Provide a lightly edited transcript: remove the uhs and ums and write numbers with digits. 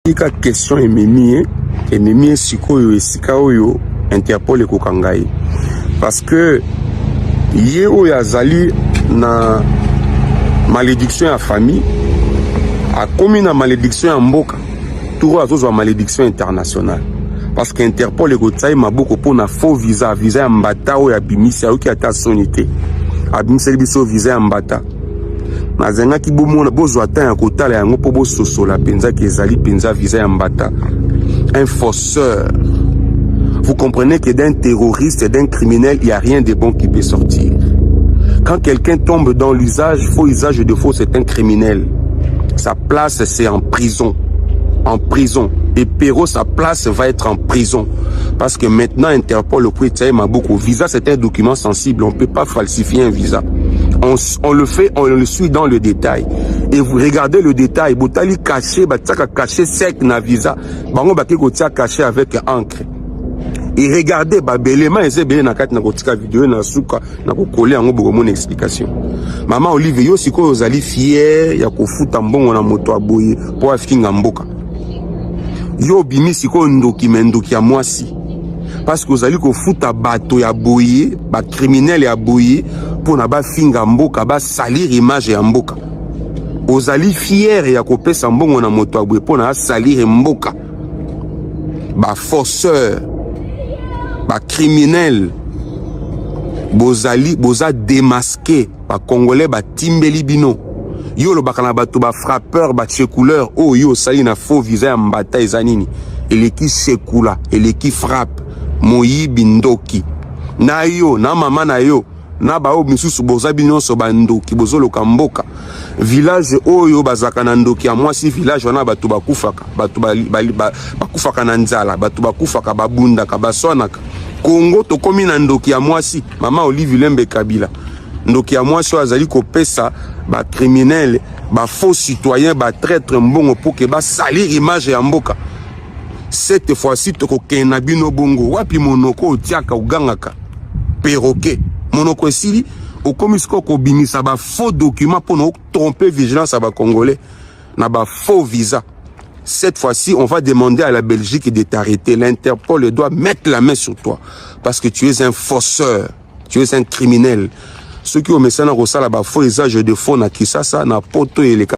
Esika question ememi ye, ememi ye sikoyo esika oyo Interpol ekokanga ye, parce que ye oyo azali na malédiction ya famille, akomi na malédiction ya mboka, tour azozwa malédiction internationale, parce que Interpol ekotia ye maboko mpona faux visa, visa ya mbata oyo abimisi. Ayoki ata soni te, abimiseli biso visa ya mbata. Nazalingaki bomona, bozwa temps ya kotala yango mpo bososola mpenza ke ezali mpenza visa ya mbata. Un fausseur. Vous comprenez que d'un terroriste, d'un criminel, il y a rien de bon qui peut sortir. Quand quelqu'un tombe dans l'usage faux, usage de faux, c'est un criminel. Sa place, c'est en prison, en prison. Et Perrault, sa place va être en prison, parce que maintenant Interpol le maboko. Visa, c'est un document sensible. On peut pas falsifier un visa. On le fait, on le suit dans le détail. Et vous regardez le détail, botali cachet, batiaka cachet sec na visa. Bango bake kotia cachet avec encre. Et regardez babelema eza ebele na kati. Na kotika video na suka, na kokole yango, bokomona explication. Mama Olive, yo sikoyo ozali fier ya kofuta mbongo na moto aboye mpo afinga mboka. Yo obimi sikoyo ndoki, me ndoki ya mwasi, parce que ozali kofuta bato ya boye, bacriminel ya boye, mpona bafinga mboka, basalir image ya mboka. Ozali fier ya kopesa mbongo na moto ya boye mpona asalir mboka. Bafausseur, bacriminel, bozali boza démasqué. Bacongolais batimbeli bino. Yo olobaka na bato bafrappeur, bachekuleur. Oyo yo osali na faux visa ya mbata eza nini? Eleki sekula, eleki frappe. Moyibi, ndoki na yo, na mama na yo, na baoyo misusu, boza bino nyonso bandoki. Bozoloka mboka. Village oyo bazalaka na ndoki ya mwasi, village wana bato bakufaka, bato bakufaka na nzala, bato bakufaka, babundaka, baswanaka. Kongo tokomi na ndoki ya mwasi, mama Olive Lembe Kabila, ndoki ya mwasi oyo azali kopesa bacriminel, bafaux citoyen, batraître mbongo mpo ke basalir image ya mboka. Cette fois-ci tokokende na bino bongo wapi? Monoko otiaka, ogangaka perroquet, monoko esili. Okomi sikoyo kobimisa bafaux document mpona otromper vigilance ya bacongolais na bafaux visa. Cette fois-ci, on va demander à la Belgique de t'arrêter. L'Interpol doit mettre la main sur toi parce que tu es un fausseur, tu es un criminel. Soki omesana kosala bafaux, usage de faux na Kisasa, na Poto eleka.